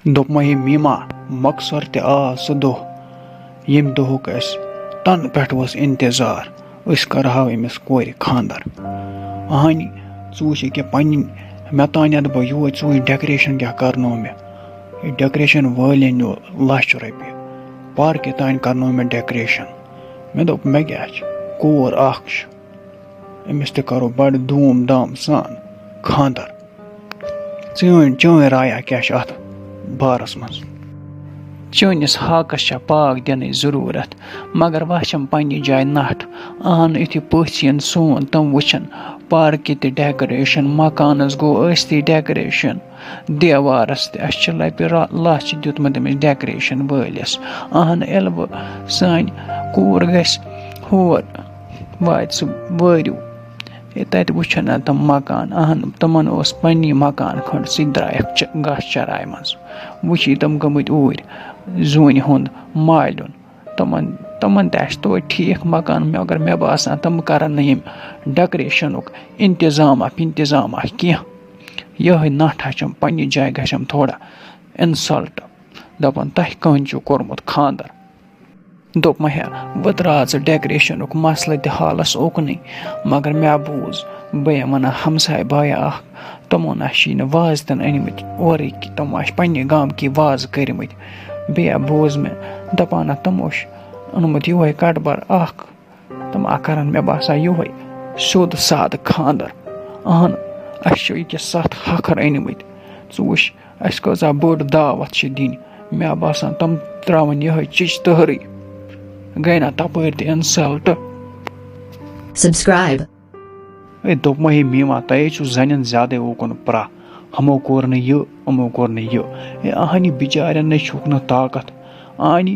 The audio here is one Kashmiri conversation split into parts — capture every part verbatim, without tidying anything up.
دوٚپمَے، ہے میٖما، مۄخصر تہِ آو سُہ دۄہ، ییٚمہِ دۄہُک اَسہِ تَنہٕ پٮ۪ٹھ اوس اِنتظار، أسۍ کَرٕہاو أمِس کورِ خانٛدر۔ اَہنہِ، ژٕ وٕچھ ییٚکیٛاہ پنٕنۍ، مےٚ تانٮ۪تھ بہٕ یور، ژٕ وٕچھ decoration کیٛاہ کَرنو مےٚ۔ یہِ decoration وٲلۍ نیوٗ لَچھ رۄپیہِ، پارکہِ تانۍ کَرنو مےٚ decoration۔ مےٚ دوٚپ، مےٚ کیٛاہ چھُ، کوٗر اَکھ چھِ، أمِس تہِ کَرو بَڑٕ دوٗم دام سان خانٛدر۔ چٲنۍ، چٲنۍ رایا کیٛاہ چھِ اَتھ بارَس منٛز؟ چٲنِس ہاکَس چھےٚ پاکھ دِنٕچ ضروٗرت، مگر وۄنۍ چھَم پنٛنہِ جایہِ نَٹھ۔ اہن، یُتھُے پٔژھۍ یِن سون، تِم وٕچھَن پارکہِ تہِ decoration، مکانَس گوٚو ٲستی decoration، دیوارَس تہِ۔ اَسہِ چھِ لَپہِ را-، لَچھ دیُتمُت أمِس decoration وٲلِس۔ اہن، ییٚلہِ وۄنۍ سٲنۍ کوٗر گژھِ ہور، واتہِ سُہ وٲرِو۔ ہے، تَتہِ وٕچھن نہ تِم مکان، اہن، تِمن اوس پننی مکان کھنٛڈ، سُہ تہِ درٛایَکھ چ-، گاسہٕ چراے منٛز۔ وٕچھی تِم گٔمٕتۍ اوٗرۍ زوٗنہِ ہُنٛد مالیُن۔ تِمن، تِمن تہِ آسہِ توتہِ ٹھیٖک مکان، مگر مےٚ باسان، تِم کرن نہٕ ییٚمہِ decorationُک انتظامہ پنتظامہ کینٛہہ۔ یِہوٚے نٹھ چھم پننہِ جایہِ، گژھم تھوڑا insult۔ دپان، تۄہہِ کٔہنٛدِ چھُو کوٚرمُت خانٛدر؟ دوٚپمَے، ہے، وۄنۍ ترٛاو ژٕ decorationُک مسلہٕ تہِ حالَس اُکنٕے، مگر مےٚ بوٗز، بہٕ یَم وَنان ہمساے بایا اَکھ، تِمو نہ چھِی نہٕ وازٕ تہِ نہٕ أنۍمٕتۍ اورٕکۍ، تِم آسہِ پنٛنہِ گامکی وازٕ کٔرۍمٕتۍ۔ بیٚیہِ بوٗز مےٚ، دَپان نہ تِمو چھُ اوٚنمُت یِہوٚے کَٹہٕ بَر اَکھ، تِم آ کَرَن مےٚ باسان یِہوٚے سیوٚد سادٕ خانٛدر۔ اَہَن، اَسہِ چھِ ییٚکیٛاہ سَتھ ہَکھر أنۍمٕتۍ، ژٕ وٕچھ، اَسہِ کۭژاہ بٔڑ دعوت چھِ دِنۍ۔ مےٚ باسان، تِم ترٛاوَن یِہوٚے چِچ تٔہرٕے۔ گٔے نہ تَپٲرۍ تہِ insult۔ Subscribe۔ ہے، دوٚپمَے، ہے میٖما، تۄہے چھُو زَنٮ۪ن زیادَے اوکُن پرٛاہ۔ ہُمو کوٚر نہٕ یہِ، یِمو کوٚر نہٕ یہِ۔ ہے، اَہنہِ بِچارٮ۪ن نے چھُکھ نہٕ طاقت۔ اَہنہِ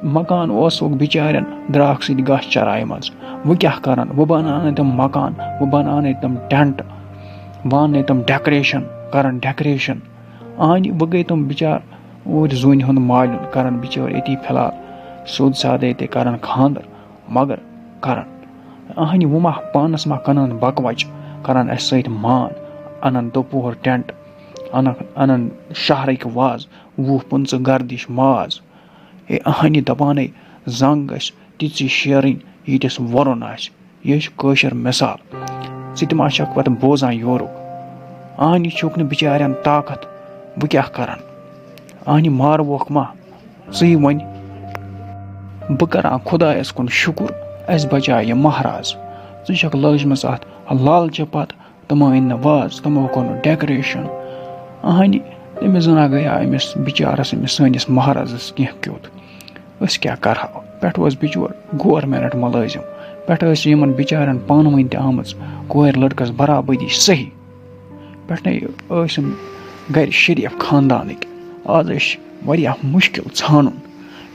مکان اوسُکھ بِچارٮ۪ن درٛاکھ سۭتۍ گاسہٕ چراے منٛز۔ وۄنۍ کیٛاہ کَرَن؟ وۄنۍ بَناونَے تِم مکان، وۄنۍ بَناونَے تِم tent، وۄنۍ اَننَے تِم decoration، کَرَن decoration۔ اَہنہِ وۄنۍ گٔے تِم بِچار اوٗرۍ زوٗنہِ ہُنٛد مالیُن، کَرَن بِچٲرۍ أتی فِلحال سیوٚد سادَے تہِ کَرَن خانٛدر، مگر کَرَن۔ اَہنہِ وۄنۍ ما پانَس ما کٕنَن بَکوَچ، کَرَن اَسہِ سۭتۍ مان، اَنَن دُپُہُر tent، اَنَن، اَنَن شہرٕکۍ وازٕ، وُہ پٕنٛژٕہ گردِش ماز۔ ہے اَہنہِ دَپانَے زنٛگ گژھِ تِژی شیرٕنۍ، ییٖتِس وَرُن آسہِ۔ یہِ چھِ کٲشِر مِثال۔ ژٕ تہِ ما چھَکھ پَتہٕ بوزان یورُک؟ اَہنہِ چھُکھ نہٕ بِچارٮ۪ن طاقت، بہٕ کیٛاہ کَرَن؟ اَہنہِ ماروکھ ما ژٕے وۄنۍ؟ بہٕ کَران خۄدایَس کُن شُکُر، اَسہِ بچایہِ یہِ مہراز۔ ژٕ چھَکھ لٲجمٕژ اَتھ لالچہِ پَتہٕ، تِمو أنۍ نہٕ وازٕ، تِمو کوٚر نہٕ decoration۔ اَہنہِ، تٔمِس زَنا گٔیا أمِس بِچارَس، أمِس سٲنِس مہرازَس کینٛہہ کیُتھ۔ أسۍ کیٛاہ کَرہاو؟ پٮ۪ٹھٕ اوس بِچور government مُلٲزِم، پٮ۪ٹھٕ ٲس یِمَن بِچارٮ۪ن پانہٕ ؤنۍ تہِ آمٕژ کورِ لٔڑکَس برابٔدی صحیح۔ پٮ۪ٹھٕ ٲسۍ یِم گَرِ شریٖف خاندانٕکۍ۔ آز ٲسۍ واریاہ مُشکِل ژھانُن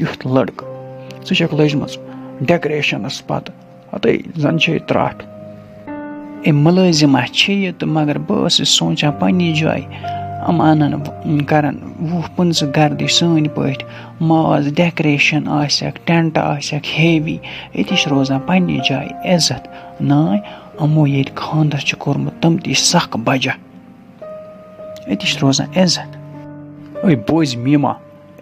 یُتھ لٔڑکہٕ۔ ژٕ چھَکھ لٔجمٕژ decorationَس پَتہٕ، ہَتَے زَن چھے ترٛٹھ۔ اے مُلٲزِم ہا چھِ یہِ تہٕ مگر بہٕ ٲسٕس سونٛچان پنٛنہِ جایہِ، یِم اَنَن، کَرَن وُہ پٕنٛژٕہ گردِش سٲنۍ پٲٹھۍ، ماز، decoration آسٮ۪کھ، tent آسٮ۪کھ heavy، أتی چھِ روزان پنٛنہِ جایہِ عزت۔ ناے، یِمو ییٚتہِ خانٛدر چھُ کوٚرمُت، تِم تہِ چھِ سَکھ بَجَکھ۔ أتی چھِ روزان عزت۔ أے بوزِ میٖما،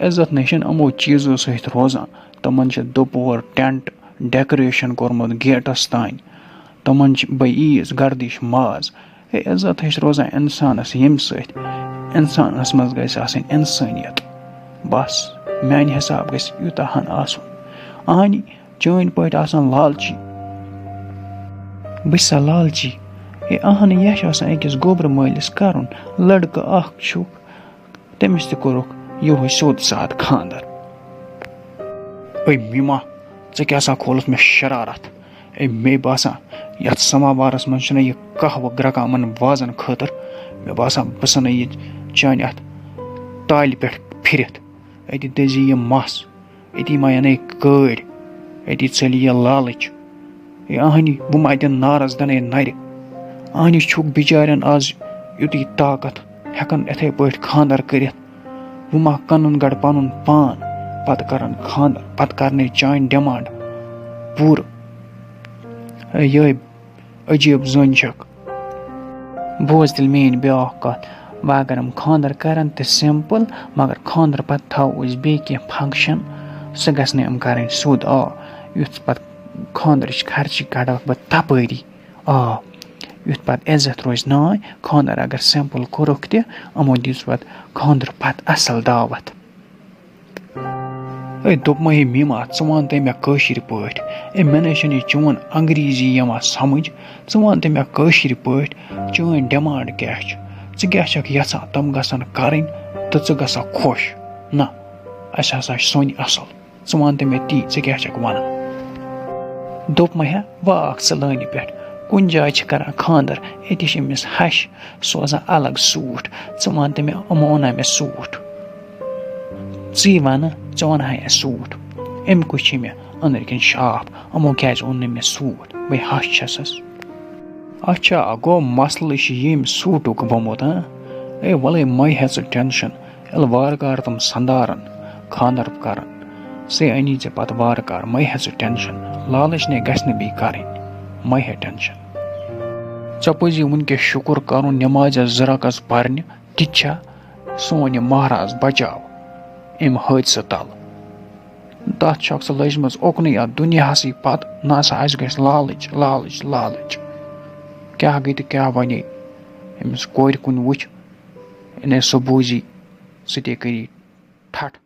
عزت نَے چھِنہٕ یِمو چیٖزو سۭتۍ روزان۔ تِمَن چھِ دُپُہُر tent decoration کوٚرمُت gateَس تام۔ تِمَن چھِ بیٚیہِ عیٖز گردِش ماز۔ ہے، عزت ہے چھِ روزان اِنسانَس ییٚمہِ سۭتۍ اِنسانَس منٛز گژھِ آسٕنۍ اِنسٲنیت۔ بَس، میٛانہِ حساب گژھِ یوٗتاہ ہَن آسُن۔ اَہنہِ چٲنۍ پٲٹھۍ آسَن لالچی۔ بہٕ چھُسا لالچی؟ ہے اَہنہٕ، یہِ چھُ آسان أکِس گوٚبرٕ مٲلِس کَرُن۔ لٔڑکہٕ اَکھ چھُکھ، تٔمِس تہِ کوٚرُکھ یِہوٚے سیوٚد سادٕ خانٛدر۔ أے میٖما، ژےٚ کیٛاہ سا کھولُتھ مےٚ شرارت؟ اے، مےٚ باسان، یَتھ سماوارَس منٛز چھُنہ یہِ قہوٕ گرٛکان یِمَن وازَن خٲطرٕ۔ مےٚ باسان، بہٕ ژھٕنَے یہِ چانہِ اَتھ تالہِ پٮ۪ٹھ پھِرِتھ۔ أتی دٔزی یہِ مَس، أتی ما یَنَے کٲڑۍ، أتی ژٔلہِ یہِ لالٕچ۔ اے اَہنہِ، بہٕ ما دِنہٕ نارَس دَنے نَرِ۔ اَہنہِ چھُکھ بِچارٮ۪ن آز یُتُے طاقت، ہٮ۪کَن یِتھَے پٲٹھۍ خانٛدر کٔرِتھ۔ وۄنۍ ما کٕنَن گۄڈٕ پَنُن پان، پَتہٕ کَرَن خانٛدر، پَتہٕ کَرنَے چانہِ demand پوٗرٕ۔ اے یِہوٚے عجیٖب زٔنۍ چھَکھ۔ بوز تیٚلہِ میٛٲنۍ بیٛاکھ کَتھ۔ وۄنۍ اگر یِم خانٛدر کرن تہِ simple، مگر خانٛدرٕ پتہٕ تھاوو أسۍ بیٚیہِ کینٛہہ function، سُہ گژھِ نہٕ یِم کرٕنۍ سیوٚد۔ آ، یُتھ پتہٕ خانٛدرٕچ خرچہٕ کڑوکھ بہٕ تپٲری۔ آ، یُتھ پتہٕ عزت روزِ نانۍ۔ خانٛدر اگر simple کوٚرُکھ تہِ، یِمو دِژ پتہٕ خانٛدرٕ پتہٕ اصل دعوت۔ ہے، دوٚپمَے ہے میٖما، ژٕ وَن تہٕ مےٚ کٲشِرۍ پٲٹھۍ۔ ہے، مےٚ نَے چھَنہٕ یہِ چون انگریٖزی یِوان سمجھ۔ ژٕ وَن تہٕ مےٚ کٲشِرۍ پٲٹھۍ، چٲنۍ demand کیٛاہ چھِ؟ ژٕ کیٛاہ چھَکھ یَژھان، تِم گژھن کَرٕنۍ تہٕ ژٕ گژھکھ خۄش؟ نہ، اَسہِ ہسا چھِ سۄنۍ اَصٕل۔ ژٕ وَن تہٕ مےٚ تی، ژٕ کیٛاہ چھَکھ وَنان؟ دوٚپمَے ہے، واکھ ژٕ لٲنہِ پٮ۪ٹھ۔ کُنہِ جایہِ چھِ کَران خانٛدر، أتی چھِ أمِس ہَش سوزان الگ سوٗٹ۔ ژٕ وَن تہٕ مےٚ، یِمو اوٚنا مےٚ سوٗٹ؟ ژٕے وَنہٕ، ژےٚ وَنہٕ ہا اَسہِ سوٗٹ؟ اَمہِ کُے چھِ مےٚ أنٛدٕرۍ کِنۍ شاپھ، یِمو کیٛازِ اوٚن نہٕ مےٚ سوٗٹ؟ بہٕ ہَش چھَسَس۔ اچھا، گوٚو مسلہٕ چھِ ییٚمہِ سوٗٹُک گوٚمُت، ہاں؟ اے، وَلَے مَے ہےٚ ژٕ tension، ییٚلہِ وارٕ کارٕ تِم سَندارَن، خانٛدر کَرَن، سُے اَنی ژےٚ پَتہٕ وارٕ کارٕ، مَے ہےٚ ژٕ tension۔ لالٕچ نے گژھِ نہٕ بیٚیہِ کَرٕنۍ، مَے ہےٚ tension۔ ژےٚ پَزی وٕنکٮ۪س شُکُر کَرُن، نٮ۪مازِ زٕ رکعت پَرنہِ، تہِ چھا سون یہِ مہراز بچاو اَمہِ حٲدثہٕ تَل۔ تَتھ چھِ اَکھ سۄ لٔجمٕژ اُکنُے اَتھ دُنیاہَسٕے پَتہٕ، نہ سا اَسہِ گژھِ لالٕچ، لالٕچ، لالٕچ۔ کیٛاہ گٔے تہٕ کیٛاہ وَنے؟ أمِس کورِ کُن وٕچھ، یعنی سُہ بوٗزی، سُہ تہِ کٔری ٹھٹھ۔